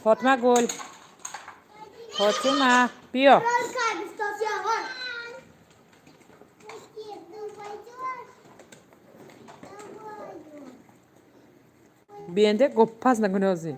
Фотима гул, Фотима, биё. Биенде гоппаз нагунози.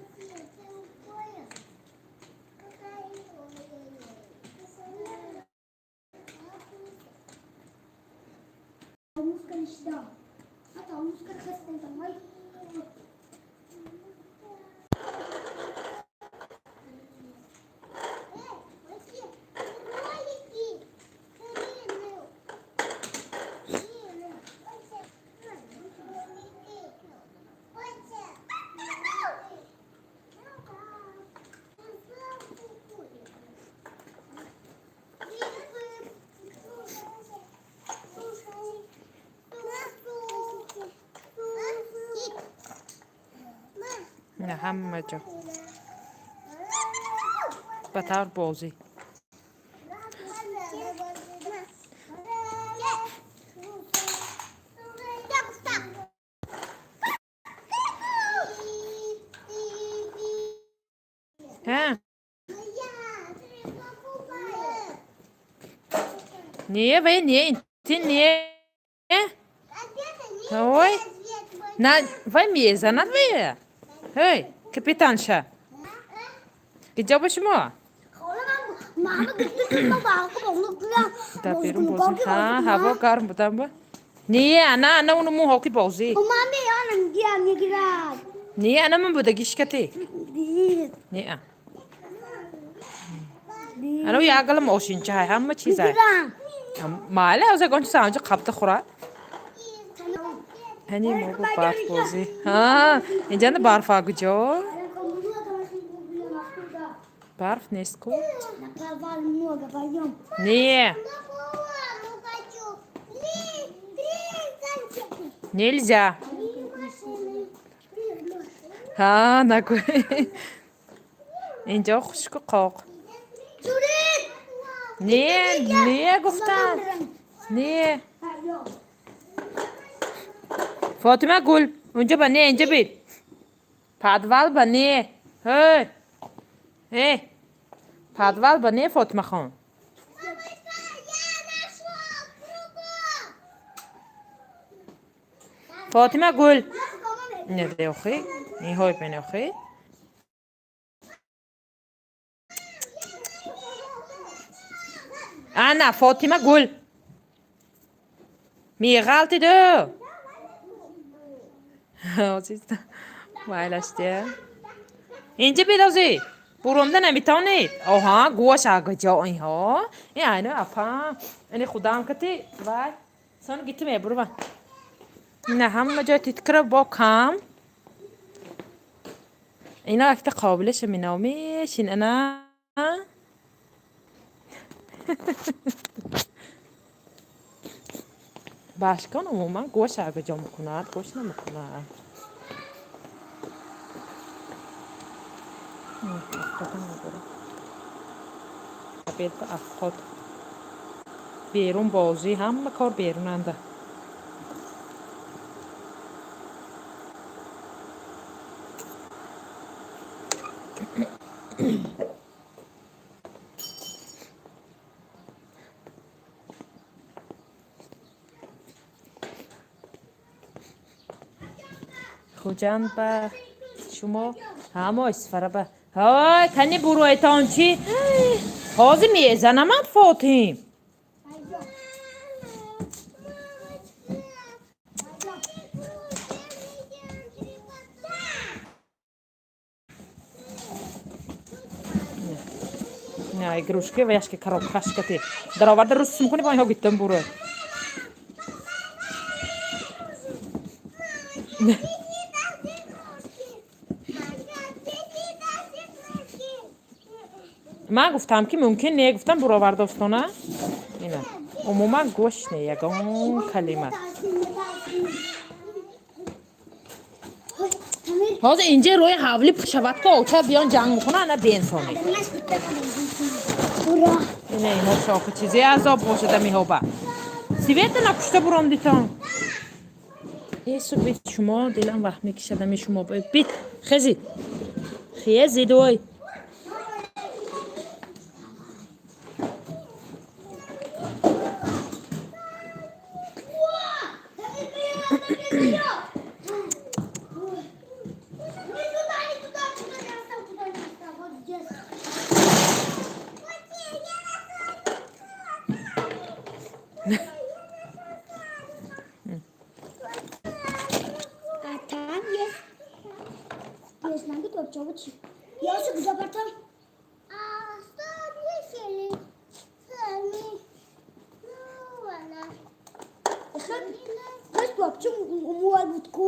Ина ҳама ҷо ба тавр бозӣ. Ҳа, не, вай не, ти не. Ой, на, вай мезанад вай. Ҳей, капитанша. Киҷо ба шумо? Дар берун бозӣ. Ҳа, ҳаво гарм будам ба. Не, ана, ана уну му ҳоки бозӣ. Не, ана ман будагишкате. Не, а. Ана як гала мошинча ҳай, ҳама чизай. Майли, ҳозир ягон чиз анҷо қабта хӯрад. Ҳани мо бо барф бозӣ. Ҳа, инҷа барфа куҷо? Барф нест ку? Не. Нельзя. Ҳа, нагӯ. Инҷо хушку қоқ. Не, не гуфтам. Не. Фотима гул, унҷо ба не, инҷо бит. Подвал ба не. Ҳей. Эй. Подвал ба не, Фотима хон. Фотима гул. Не, охи. Инҳой бен охи. Ана, Фотима гул. Меғалтиду. Майлашдия. Инҷа бидозӣ. Буромда наметавонед. Оҳа, гӯш агаҷо инҳо. Ин айно апа. Ини худам кати вай. Сон гити мебурва. Ина ҳама ҷой титкра бо кам. Ина якта қобилаша миномешин ана. Башкон умуман гӯш агаҷо мекунад, гӯш намекунад. Афқот. Берун бозӣ, ҳама кор берунанда. Хуҷанд ба шумо ҳамо Исфара ба. Ҳой, кани буройтон чӣ? Ҳозир мезанамад, Фотим. На, игрушки ва яшки коробкашкати. Дароварда рус мекунӣ бо инҳо гиттам бурой. Ман гуфтам, ки мумкин не, гуфтам буроварда устона. Ина. Умуман гӯш не, ягон калима. Ҳозир инҷа рӯи ҳавли шавад, ки оча биён ҷанг мекунад, ана беинсонӣ. Ина инҳо шохи чизе азоб бошада меҳоба. Света накушта буромдитон. Эсу бит шумо дилам ваҳм мекишад ами шумо. Бит хезид. Хезид ой. А там есть. Есть нагит вообще вот. Я уже куда потом? А что весели? Сами. Ну, ладно. Пас вообще муалбутку.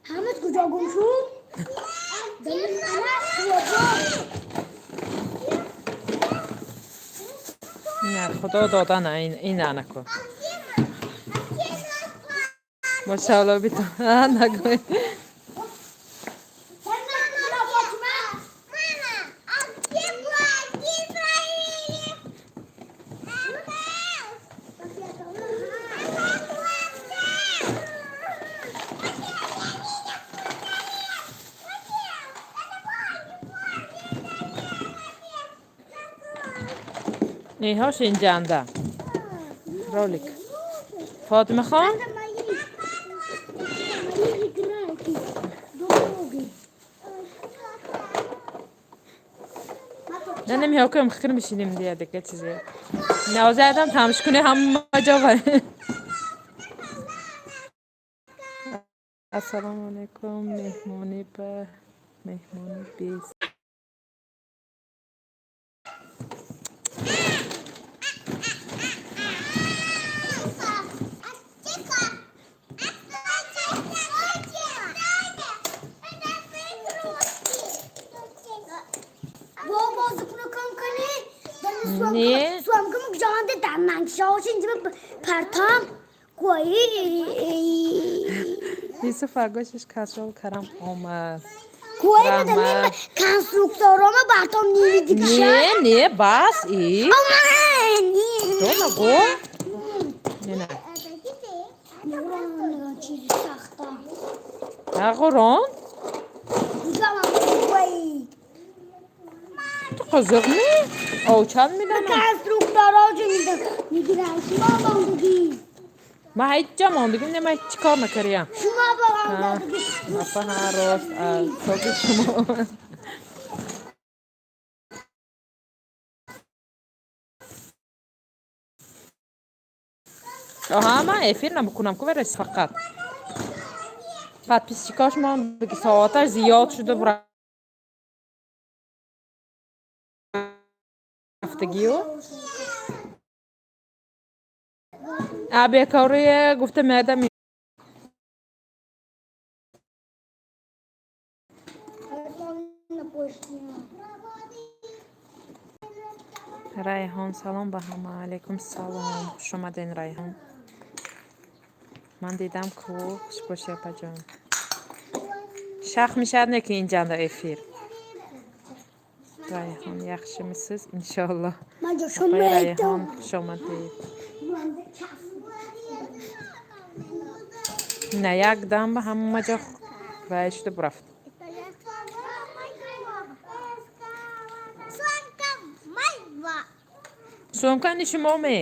Хамас куда гумшу? Не, худо дода на ин анаку. Машаалло бито. А нагӯй. Мама, а где платье проверили? Инҳош инҷанда. Ролик. Фотимахон? Это мои играйки. Дорогой. Не намеҳокам хикр мешинем дия дига чизе. Навзадам тамш куне ҳама ҷо вай. Ассалому алайкум, меҳмонӣ ба меҳмонӣ бес. Не. Сумкам жонда даман шошин ҷиба партам қои. Юсуф агошиш касрол карам омад. Қои медам Раҳмат. Конструкторама бартам ниви дигиша. Не, не, бас и. То нагӯ. Не, не. Чизи сахта. Нағурон? Гузамам қои. Ту қизиқ ми? Овчан медонам. Конструктора ҷумида мегирам. Шумо бондагӣ. Ман ҳеҷ ҷо мондагим не, ман ҳеҷ кор накардиям. Шумо бондагӣ. Апа ҳа рост, аз соби шумо омад. Оҳа, ман эфир намекунам ку верес фақат. Подписчикош мондагӣ соаташ зиёд шуда рафтагию. А бекорие гуфта медам. Райҳон, салом ба ҳама. Алайкум салом. Хуш омаден, Райҳон. Ман дидам ку, хуш бошӣ, апаҷон. Шах мешавад не ки инҷанда эфир. Райҳон, яхшимисиз? Иншоаллоҳ. Ман ҷошон Апаи мейтам. Райҳон, хуш омадед. На як дам ба ҳама ҷо вай шуда бурафт. Сумка мальва. Сумкани шумо ме?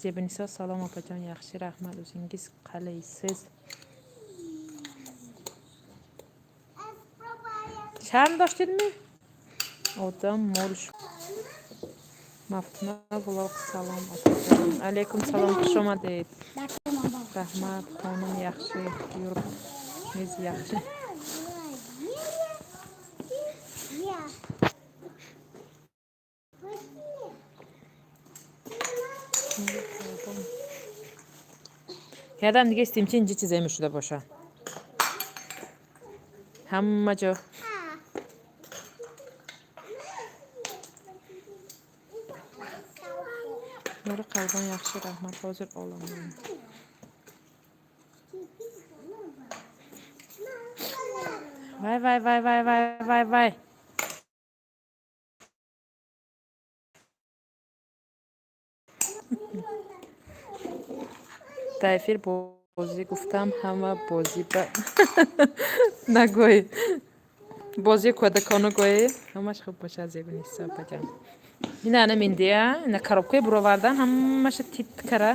Зебинисо, салом опаҷон, яхши, раҳмат, o'zingiz qalaysiz? Шарм доштедми? Одам мол Мафтуна влог, салом опаҷон. Алайкум салом, хуш омадед. Раҳмат, хонум яхши, yuribmiz yaxshi. Я. Ядам дига истимчи инҷа чизае мешуда боша. Ҳама ҷо. Нури қалбон яхши, раҳмат, ҳозир оламан. Вай, вай, вай, вай, вай, вай, вай. Дар эфир бозӣ гуфтам, ҳама бозӣ ба нагӯй. Бозии кӯдакону гӯӣ. Ҳамаш хуб бошад, Зебинисо апаҷон. Ина ана миндия, ина коробкаи буровардан ҳамаша тит кара.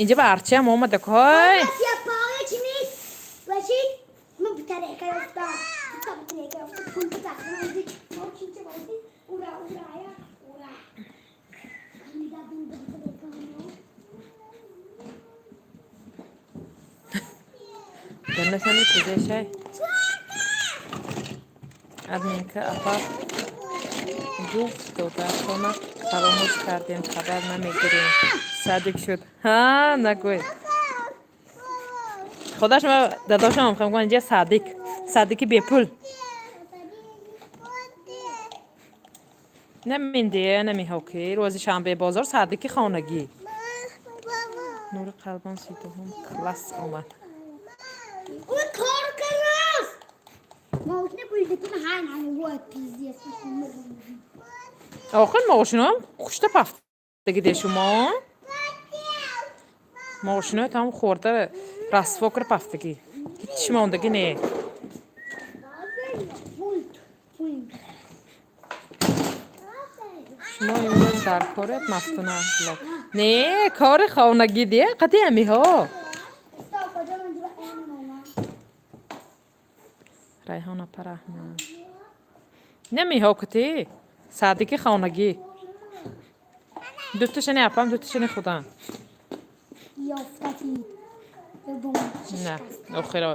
Инҷа ба арчиам омада ҳой. Я пауя чимит. Баши. Ман батарейка ёфта. Батарейка ёфта. Пул батарейка. Ура, ура, я. Ура. Насани чизешай. Админка апа гуфт, додархона фаромӯш кардем, хабар намегирем. Садик шуд. Ҳа, нагӯй. Худаш ма дадошам хам инҷа садик. Садики бепул. Наминде, намиҳоки. Рӯзи шанбе бозор садики хонагӣ. Нури қалбон ситуҳум класс омад. Ой, кор карас! Мошина пулдикун ҳан ҳан вот пиздец. Охир мошиноам хушта пафтагиде шумо. Мошинои там хӯрда расво кар пафтагӣ. Ҳеч мондагӣ не. Пульт. Пульт. Шумо имрӯз дар корет, Мафтуна? Не, кори хонагӣ де, қади амиҳо. Стоп, кожа манзура эн мама. Райҳон апа, раҳмат. Намиҳо кути. Садики хонагӣ. Дуташани апам, дуташани худам. Ёфтати. Бом. Не, охиро.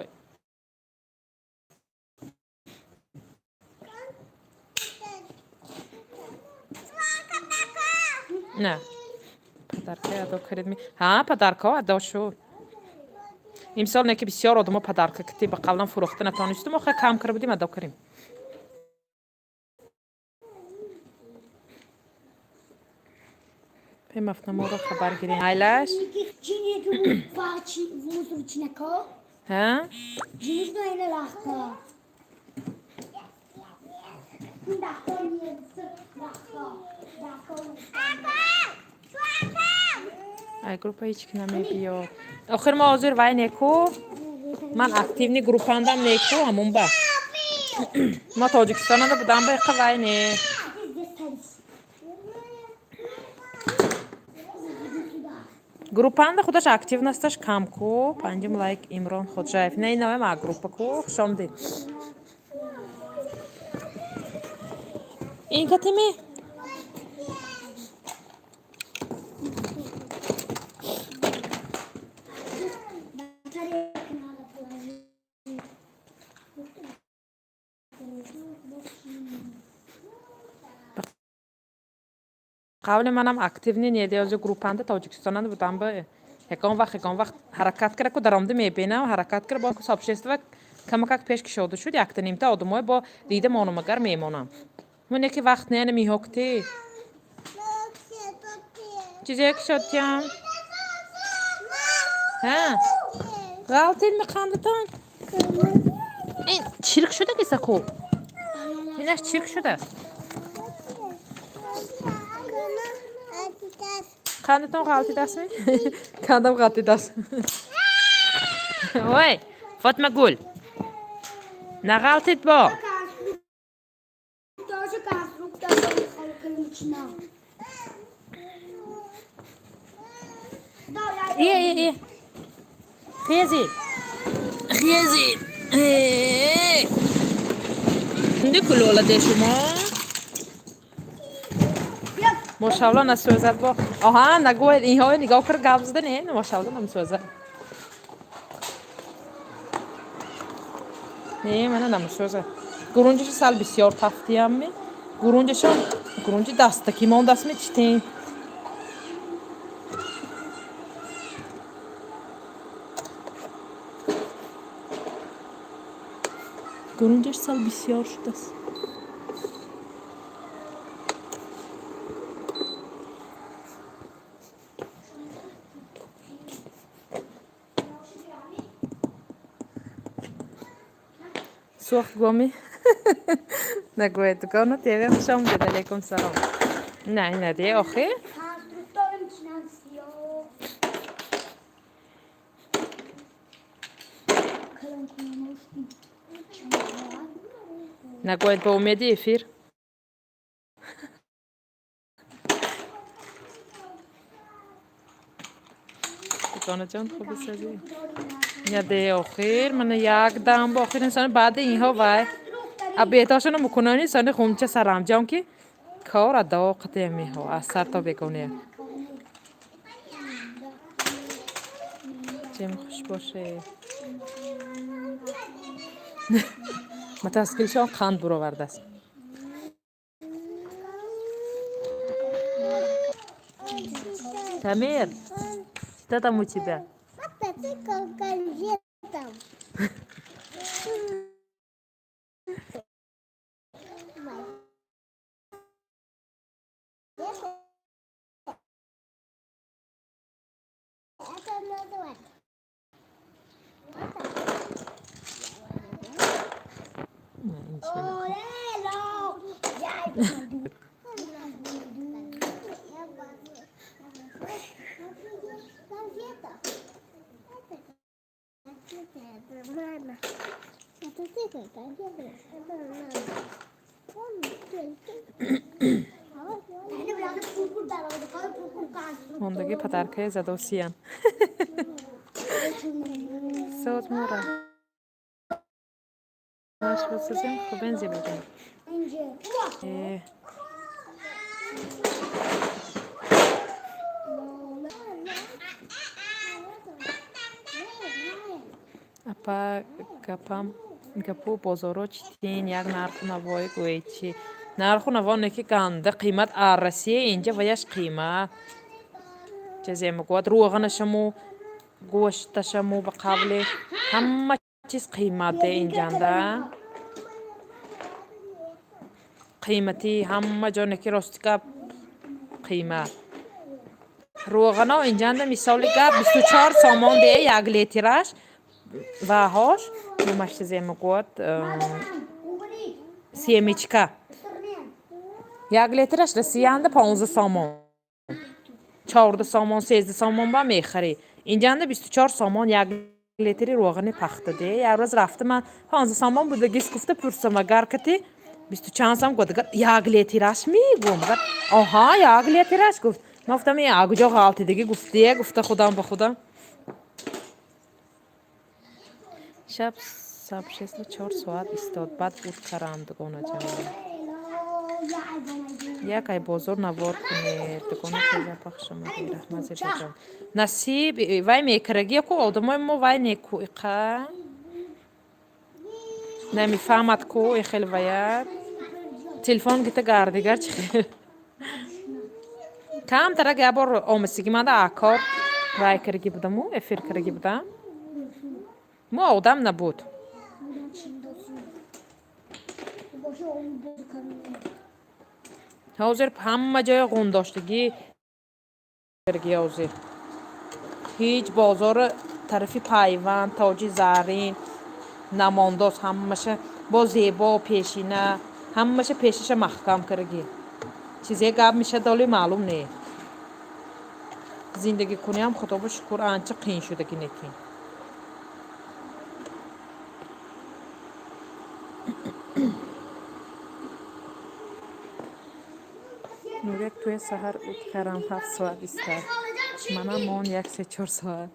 Не. Подарка адо кардед ми? Ҳа, подаркаҳо адо шуд. Имсол не ки бисёр одамо подарка кити ба қавлан фурӯхта натонистум, охир кам карда будем, адо кардем. Пемафнаморо хабар гирем. Айлаш? Ҷине вачи вузручнако. Ҳа? Ҷиниш ина лахта. Дахто дахто. Дахто. Ай, группа ҳеч ки намебиёд. Охир мо ҳозир вай неку. Ман активный группандам неку, ҳамун ба. Ма Тоҷикистонада будам ба иқа вай не. Группанда худаш активносташ кам ку. Панҷум лайк Имрон Ходжаев. Не, инавем а группа ку. Хушомдед. Ин катими? Батарейка надо положить. Қавли манам активный неде ҳозир группанда Тоҷикистонанда будам ба ягон вақт ҳаракат кара ку даромда мебинам, ҳаракат кара бо сообщество камакак пеш кишода шуд, якта нимта одамое бо дида монам, агар мемонам. Мон яке вақт не намиҳокти. Чизе кишодтиям? Ҳа? Ғалтид меқандатон? Ин чирк шуда киса ку? Инаш чирк шудааст. Қандатон ғалтидастми? Қандам ғалтидааст. Ой, Фотмагул. Нағалтид бо. Тоже конструктор ключна. Да, Ие, ие, ие. Хези. Хези. Э. Никулола де шумо. Мошалло насӯзад бо. Оҳа, нагӯед инҳо нигоҳ кар гап зада не, мошалло намсӯзад. Не, мана намсӯзад. Гурунҷаша сал бисёр тафтиямми. Гурунҷашам гурунҷи дастаки мондастми читен. Гурунҷаш сал бисёр шудааст. Сӯхт гоми? Нагӯед, дугона ТВ хуш омадед, алейкум салом. Не, ина де охир. Конструктор мчинан сиё. Калон кунамошки. Нагӯед ба умеди эфир. Дугонаҷон, хуби сазӣ? Яде охир, мана як дам бо охир инсони баъди инҳо вай. Абетошоно мукунони сони хумча сарамҷом ки кор адо қати амиҳо аз сар то бегония. Ҷим хуш боше. Мотоциклшон қанд буровардааст. Тамир, что там у тебя? Мотоцикл конфетом. Это назвать. Ин чӣ? Конфета. Это мама. Мотоцикл, конфеты. Это мама. Он Мондаги подаркаи задосиян. Соз мора. Маш бисозем, хубен, зебоҷон. Э. Апа, гапам гапу бозоро читин, як нарху навое гӯед. Чӣ нарху наво не, ки ганда қимат, а Россия инҷа ваяш қимат. Чизе мегӯяд, рӯғанашаму, гӯшташаму, ба қавле ҳама чиз қимате инҷанда, қиматӣ ҳама ҷо не, ки рости гап, қимат. Рӯғано инҷанда, мисоли гап, 24 сомон де 1 литраш ваҳош номаш чизе мегӯяд, семечка, 1 литраш Россиянда 15 сомон, 14 сомон, 13 сомон ба мехарӣ, инҷанда 24 сомон 1 литри рӯғани пахта де. Як рӯз рафта, ман 15 сомон будагис гуфта пурсам, агар кати бисту чанд сом гуфт, агар 1 литраш мегӯм, агар оҳа, 1 литраш гуфт. Ман гуфтам, ин акуҷо ғалтидагӣ гуфтие, гуфта худам ба худам. Шаб сабшесла 4 соат истод, баъд уд карам. Дугонаҷон, як ай бозор навор кунед. Дугона хеле пахш омадӣ, раҳмат, зебоҷон. Насиб вай мекарагӣ ку одамои мо вай неку иқа намефаҳмад ку и хел вая телефон гита гардигар чи хел камтарак. Як бор омасигӣ манда акор вай карагӣ будаму, эфир карагӣ будам, мо одам набуд. Боша, он бозикан. Ҳозир ҳама ҷоя ғундоштагӣ ҳозир ҳеҷ бозори тарафи Пайванд, Тоҷи Зарин намондост. Ҳамаша бо зебо пешина, ҳамаша пешаша маҳкам карагӣ. Чизе гап мешад, доли маълум не. Зиндагӣ куниам, худобо шукр, анча қиин шудаги некин. Нурек, туя саҳар уд карам, 7 соат истад, манам мон як се чор соат.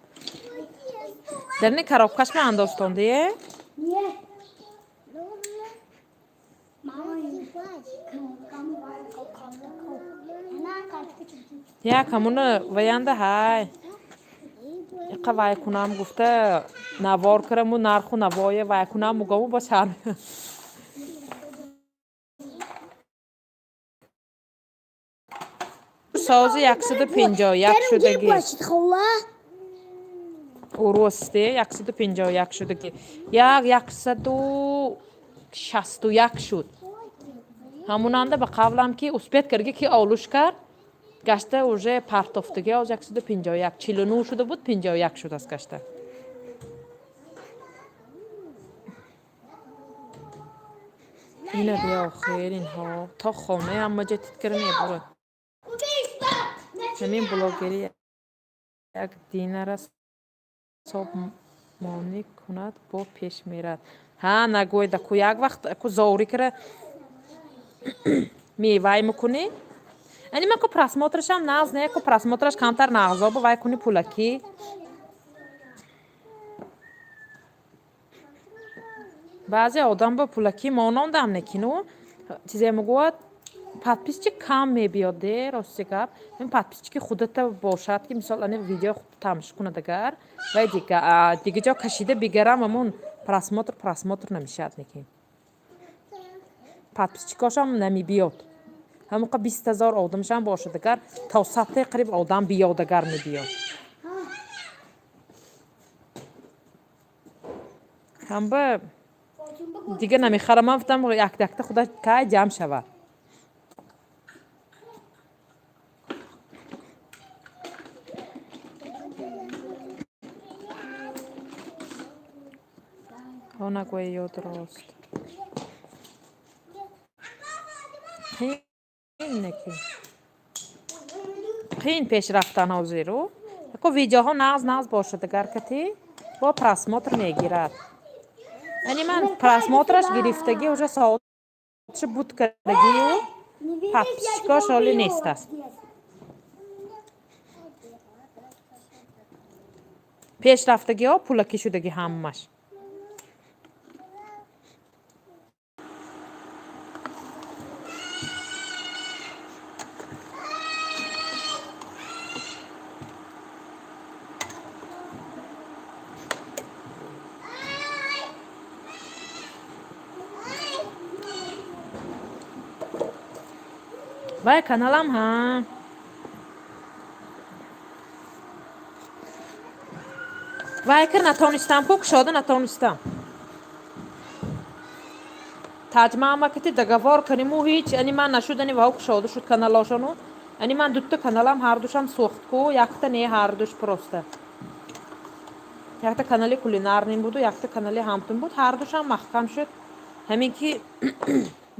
Дарни коробкаш ма андозтондие? Не. Мама, Як ҳамуна ваянда ҳай иқа вай кунам гуфта навор караму, нарху навоя вай кунам мугому ба шар. Сози 151 шудаги. Уросте 151 шудаги, як 161 шуд. Ҳамунанда ба қавлам ки успеть карги, ки олуш кард, гашта уже партофтаги. Оз 151, 49 шуда буд, 51 шудааст гашта. Ина бия, охир инҳо то хонаи ҳама ҷо титкара мебурад. Ҳамин блогери як динара собмонӣ кунад, бо пеш мерад. Ҳа, нагӯйда ку, як вақт ку зорӣ кара мевай мекунӣ. Ани ман ку просмотрашам нағз не, ку просмотраш камтар нағзобу вай куни пулакӣ. Баъзе одам ба пулакӣ монондам некину чизе мегӯяд, подписчик кам мебиёд де. Рости гап, ин подписчики худата бошад, ки мисол ани видео худ тамошо кунад, агар вай дига ҷо кашида бигарам, ҳамун. Просмотр намешавад, лекин подписчикошам намебиёд. Ҳамоқа 20 000 одамшам бошад, агар то садте қариб одам биёд, агар мебиёд. Ҳамба дига намехарам. Ман гуфтам, якта якта худа кай ҷамъ шавад. Нагӯя, ёд рост қиин ки қиин пеш рафтан. Ҳозиру яко видеоҳо нағз нағз бошад, агар кати бо просмотр мегирад. Яъне ман просмотраш гирифтагӣ, уже соатша буд кардагию подписчикош ҳоли нест аст. Пешрафтагиҳо пулакӣ шудагӣ ҳамаш. Вай каналам ҳа. Вай кир натонистам ку, кушода натонистам. Таҷмаама кити договор каниму ҳеҷ, ани ман нашуд, ани ваҳо кушода шуд каналошону. Ани ман дутта каналам ҳардушам сӯхт ку, якта не, ҳардуш просто. Якта канали кулинарный буду, якта канали ҳамтун буд, ҳардушам маҳкам шуд. Ҳамин ки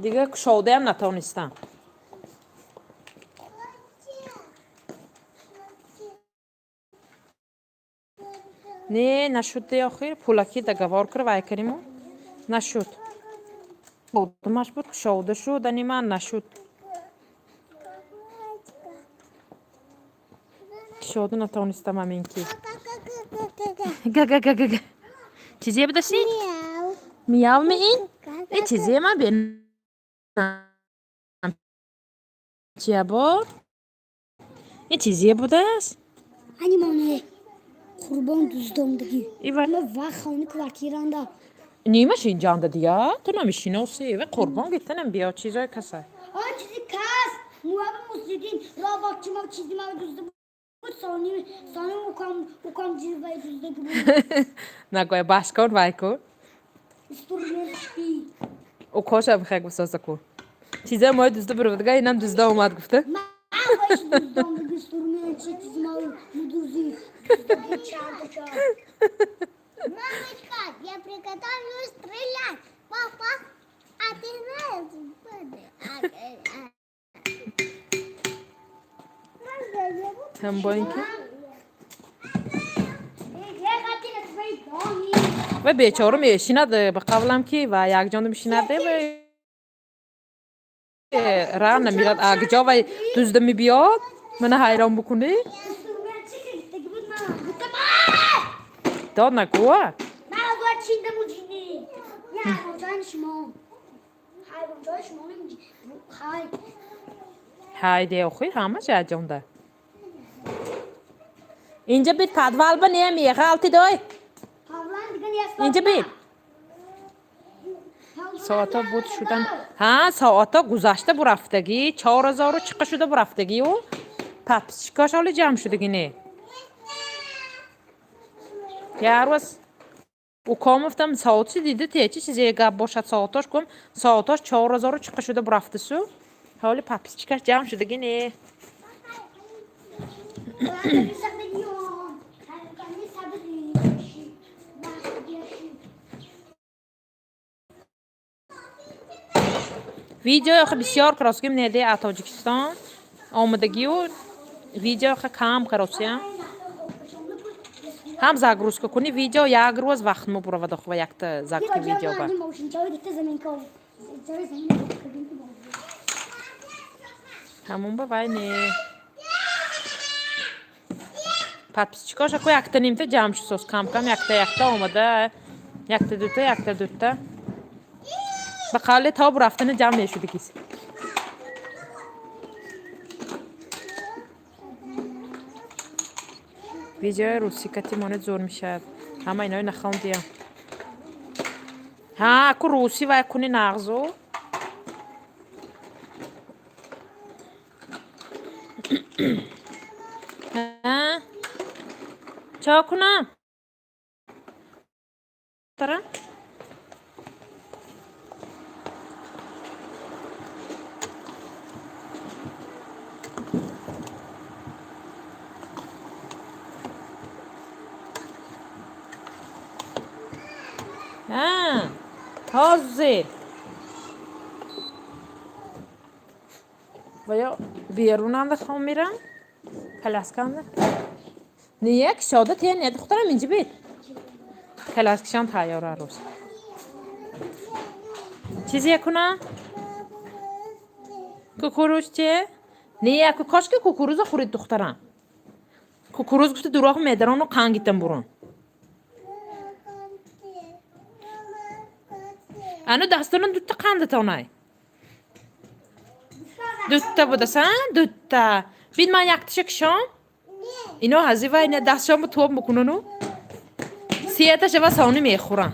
дига кушодаям натонистам. Не, нашуд охир, пулакӣ договор кир вай кариму нашуд. Одамаш буд, кушода шуд, ани ман нашуд. Кушода натонистам ҳамин ки. Га-га-га-га. Чизе будаси? Мяу. Мияв ми ин? Э, чизе ман бенам. Чия бор? Ин чизе будааст? Ани моне қурбон дуздомдагӣ. Ива Ма ва хони квартиранда. Нимаш инҷанда дия? Ту намешиноси. Ва қурбон гитанам биё чизои каса. А чизи кас муаба мусидин робот чима чизи ма дузда буд, сони сони укам чизи вай дузда буд. Нагоя, бас кун, вай кун. Инструмент. Укоша бихай гусоса ку. Чизои мои дузда буровадга, инам дузда омад гуфта. Ма вай дуздомдагӣ инструмент чизи ма мудузи дуздагӣ чанд чанд. Мамочка, я приготовлю стрелять. Папа, а ты знаешь? А, Можно я буду? Ҳам бо ин ки Я хотела твои доми. Ва бечора мешинад, ба қавлам ки ва якҷонда мешинаде ва ра намирад, агҷо вай дузда мебиёд, мана ҳайрон букунӣ. Инструмент чи гирифтагӣ буд ман гуфтам. Дод нагӯа. Ман гуфт чинда муҷини. Я ҳайвонҷони шумо. Ҳайвонҷони шумо хай. Ҳайде, охи ҳамаш якҷонда. Инҷа бит, подвал ба не меғалти дой. Павлан дига нест. Инҷа бит. Соато буд шудан. Ҳа, соато гузашта бурафтагӣ, 4000 чиқа шуда бурафтагию подписчикош ҳоли ҷамъ шудагӣ не. Як рӯз уком гуфтам, соатши дида те чи чизе гап бошад, соатош гум, соатош 4000 чиқа шуда бурафтасу ҳоли подписчикаш ҷамъ шудагӣ не. Павлан сабриён. Ҳайвонҷони сабри. Бахтияши. Видеои охи бисёр каросгим неде, а Тоҷикистон омадагию видео охи кам каросиям. Ҳам загрузка кунӣ видео як рӯз вақт мебуравад охи ва якта загрузки видео ба. Мошинчаи дикта заминка. Ҷои замин кабинки бо. Ҳамон ба вай не. Подписчикош ако якта нимта ҷамъ шудсоз, кам кам якта якта омада, якта дута, якта дута. Ба қавле то бурафтани ҷамъ мешудагис. Видеои русӣ кати монед зур мешавад. Ҳама инои нахондиям. Ҳа, ку русӣ вай куни нағзу. Ҳа? Чо кунам? Духтарам? Ҳа, ҳозир. Ва ё берунанда хом мирам? Колясканда? Не, кишода те не, духтарам, инҷи бит. Коляскашам тайёр арӯз. Чизе кунам? Кукуруз че? Не, ку кошки кукуруза хӯрид, духтарам. Кукуруз гуфта дуроғ медарону қангитам бурун. Ану дастона дутта қандатонай. Дутта будасан, дутта. Бин, ман якташа кишом. Ино ҳази вай не дастшон тоб мекунану. Сияташа ва сони мехӯрам.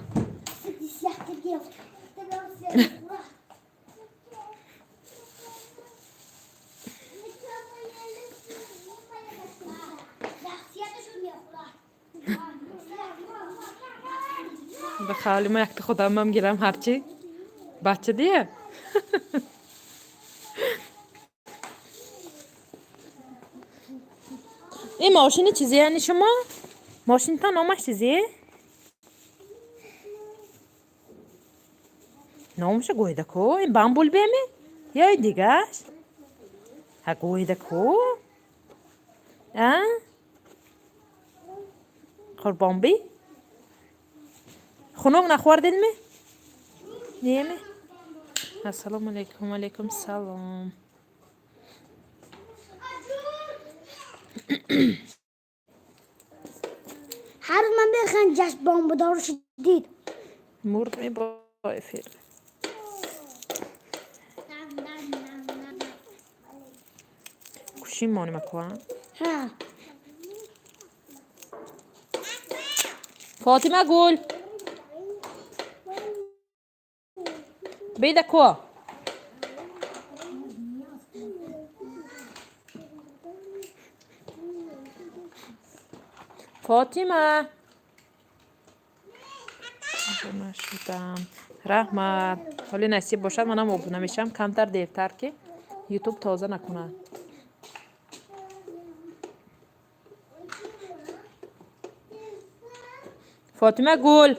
Ба қавли ма якта худамам гирам, ҳарчи бача дия. Ин мошини чизе, яъни шумо? Мошинтон номаш чизе? Номаша гӯйда ку? Ин Бамблбиами? Ё ин дигаш? Ҳа, гӯйда ку? А? Қурбонби? Хунук нахӯрдедми? Неме? Ассалому алайкум, алайкум салом. Ҳар рӯз ман бехан ҷашн бомбадору шудид. Мурд ми бо эфир. Кушим моним аква. Ҳа. Фотима гул. Бида ко. Фотима. Обуна шудам. Раҳмат. Ҳоли насиб бошад, манам обуна мешавам, камтар дертар, ки Ютуб тоза накунад. Фотима гул.